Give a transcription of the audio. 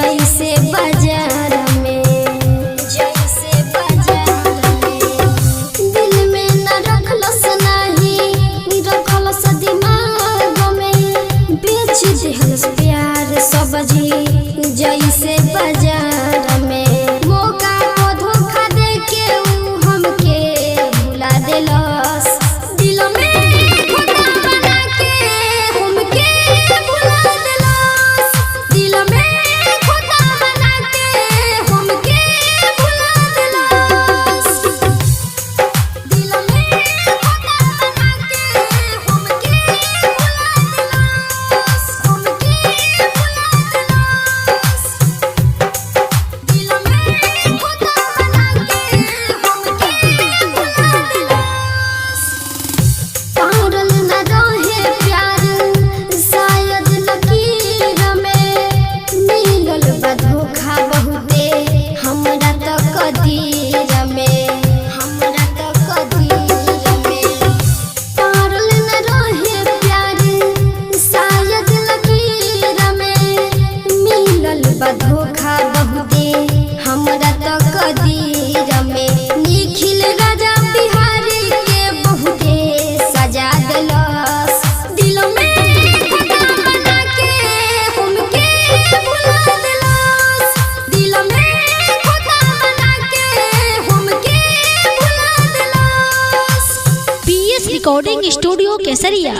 जैसे बाजार में, जैसे बाजार में। दिल में न रखलस नाही, रखलस दिमाग में। बेच दिहलस प्यार सब्जी जैसे बाजार में। मौका को धोखा दे के ऊ हमके भुला देलस। दिल में खोता बना के हमके भुला देलस। दिल में खोता बना के हमके भुला देलस। दिल में खोता बना के हमके भुला देलस, हमके भुला देलस। दिल में खोता बना के हमके भुला देलस। पारल न रहे प्यार शायद लकीर में, मिलल बा धोखा बहुते हमरा त कदीर में, हमरा त कदीर में। पारल न रहे प्यार शायद लकीर में, मिलल बा धोखा बहुते हमरा त कदीर में। निखिल राजा बिहारी के बहुते सजा देलस। दिल में खोता बना के हमके भुला देलस। दिल में खोता बना के हमके भुला देलस। पीएस रिकॉर्डिंग स्टूडियो केसरिया।